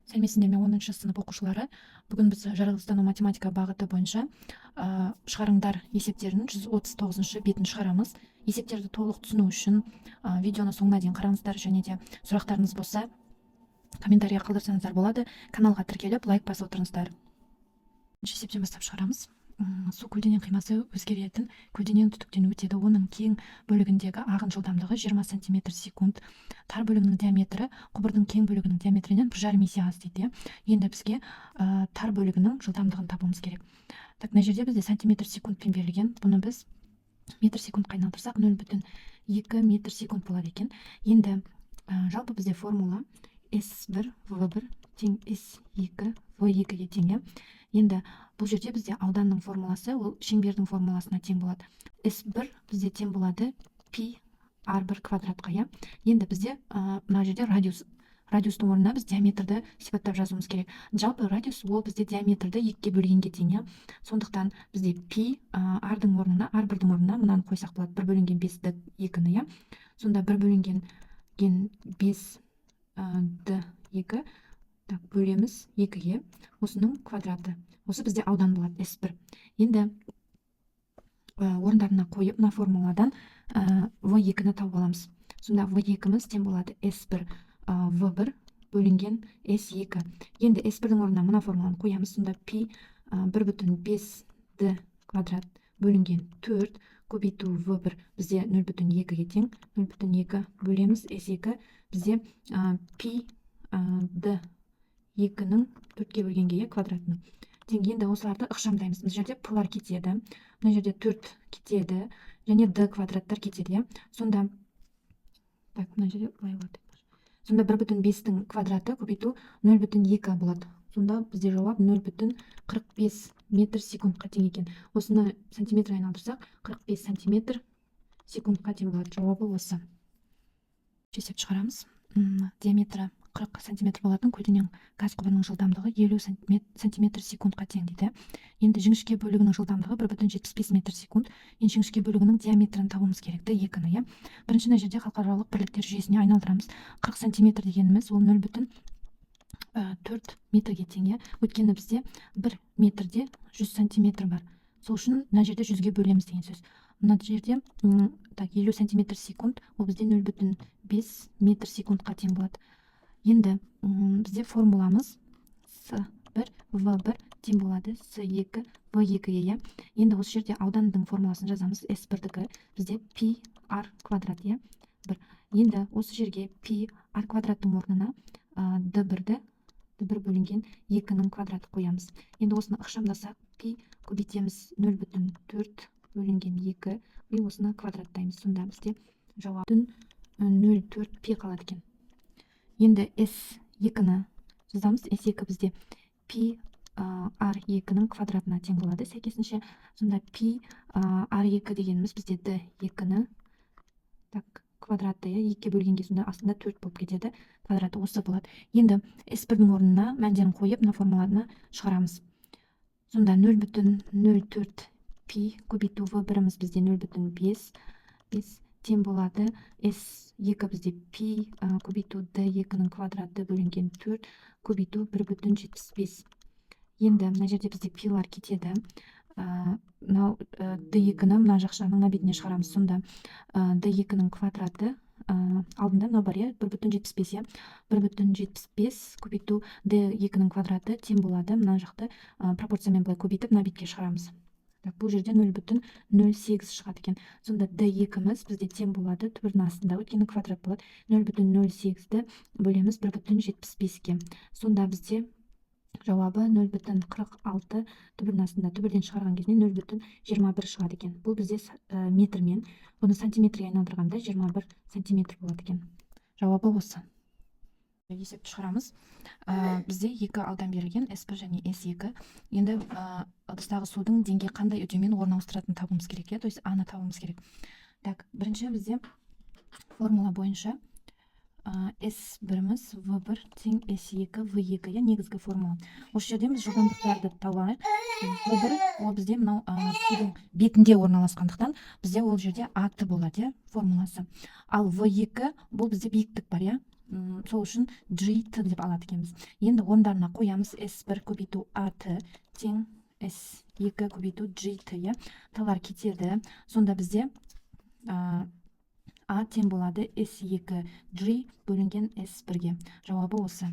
Сәлеметсіңдер ме, 10-сынып оқушылары! Бүгін біз жаратылыстану математика бағыты бойынша шығарыңдар есептерінің 139 бетін шығарамыз. Есептерді толық түсіну үшін видеоны соңына дейін қараңыздар және де сұрақтарыңыз болса, комментарийға қалдырсаңыздар болады. Каналға тіркеліп, лайк басып отырыңыздар. Бірінші есептен бастап шығарамыз. Су көлденең қимасы өзгеретін көлденең түтіктен өтеді. Оның кең бөлігіндегі ағын жылдамдығы 20 сантиметр секунд. Тар бөлігінің диаметрі құбырдың кең бөлігінің диаметрінен 1,5 есе аз дейді, иә. Енді бізге тар бөлігінің жылдамдығын табуымыз керек. Так, мына жерде бізде сантиметр секундпен берілген. Бұны біз метр секундқа айналдырсақ, 0,2 метр секунд болады екен. Енді жалпы бізде формула S1 V1 тең S2 V2-ге тең, иә. Енді бұл жерде бізде ауданның формуласы, ол шеңбердің формуласына тең болады. S1 бізде тең болады пи r1 квадратқа, иә. Енді бізде мына жерде радиус, радиустың орнына біз диаметрді сипаттап жазуымыз керек. Жалпы радиус ол бізде диаметрді екіге бөлгенге тең, иә. Сондықтан бізде пи r-дың орнына, r1-дің орнына мынаны қойсақ болады: бір бөлінген бес д екіні, иә. Сонда бір бөлінген бес д екі, так, бөлеміз екіге, осының квадраты. Осы бізде аудан болады, S1. Енді орындарына қойып, мына формуладан в екіні тауып аламыз. Сонда в екіміз тең болады S1 в1 бөлінген S2. Енді S1-дің орнына мына формуланы қоямыз. Сонда пи 1,5 д квадрат бөлінген төрт көбейту в1 бізде 0,2-ге тең, 0,2 бөлеміз S2 бізде пи д екінің төртке бөлгенге, иә, квадратының тең. Енді осыларды ықшамдаймыз. Мына жерде п-лар кетеді, мына жерде төрт кетеді және д квадраттар кетеді, иә. Сонда, так, мына жерде былай болады. Сонда 1,5-тің квадраты көбейту 0,2 болады. Сонда бізде жауап 0,45 метр секундқа тең екен. Осыны сантиметрге айналдырсақ, 45 сантиметр секундқа тең болады. Жауабы осы. Есеп шығарамыз. Диаметрі 40 сантиметр болатын көлденең газ құбырының жылдамдығы 50 сантиметр секундқа тең дейді. Енді жіңішке бөлігінің жылдамдығы 1,75 метр секунд. Енді жіңішке бөлігінің диаметрін табуымыз керек, д екіні, иә. Бірінші мына жерде халықаралық бірліктер жүйесіне айналдырамыз. 40 сантиметр дегеніміз ол 0,4 метрге тең, иә. Өйткені бізде 1 метрде 100 сантиметр бар, сол үшін мына жерде 100-ге бөлеміз деген сөз. Мына жерде так, 50 сантиметр секунд ол бізде 0,5 метр секундқа тең болады. Енді бізде формуламыз с1 в1 тең болады с2 в2-ге, иә. Енді осы жерде аудандың формуласын жазамыз. С бірдікі бізде пи r квадрат, иә, бір. Енді осы жерге пи r квадраттың орнына д бірді, д бір бөлінген екінің квадраты қоямыз. Енді осыны ықшамдасақ, пи көбейтеміз 0,4 бөлінген екі и осыны квадраттаймыз. Сонда бізде жауап 0,4 пи қалады екен. Енді с екіні жазамыз. С екі бізде пи r екінің квадратына тең болады сәйкесінше. Сонда пи r екі дегеніміз бізде д екіні, так, квадраты, иә, екіге бөлгенге, сонда астында төрт болып кетеді, квадраты осы болады. Енді с бірдің орнына мәндерін қойып, мына формуланы шығарамыз. Сонда 0,04 пи көбейту в біріміз бізде 0,5 бес тең болады с екі бізде пи көбейту д екінің квадраты бөлінген төрт көбейту 1,75. Енді мына жерде бізде пилар кетеді. Мынау д екіні мына жақшаның мына бетіне шығарамыз. Сонда д екінің квадраты, алдында мынау бар, иә, 1,75, иә. 1,75 көбейту д екінің квадраты тең болады, мына жақты пропорциямен былай көбейтіп, мына бетке шығарамыз. Так, бұл жерде 0,08 шығады екен. Сонда д екіміз бізде тең болады, түбірдің астында, өйткені квадрат болады, 0,08-ді бөлеміз 1,75-ке. Сонда бізде жауабы 0,46 түбірдің астында, түбірден шығарған кезде 0,21 шығады екен. Бұл бізде метрмен, бұны сантиметрге айналдырғанда 21 сантиметр болады екен. Жауабы осы. Есепті шығарамыз. Бізде екі аудан берілген: S1 және S2. Енді ыдыстағы судың деңгейі қандай үдемен орын ауыстыратынын табуымыз керек, иә, то есть а-ны табуымыз керек. Так, бірінші бізде формула бойынша S біріміз В1 тең S2 В2, иә, негізгі формула. Осы жерден біз жылдамдықтарды тауып алайық. В1 ол бізде мынау судың бетінде орналасқандықтан, бізде ол жерде ат болады, иә, формуласы. Ал В2 бұл бізде биіктік бар, иә. Сол үшін G T деп алады екенбіз. Енді орындарына қоямыз. S1 көбейту АТ тең S2 көбейту GT, иә. Т-лар кетеді. Сонда бізде А тең болады S2 G бөлінген S1-ге. Жауабы осы.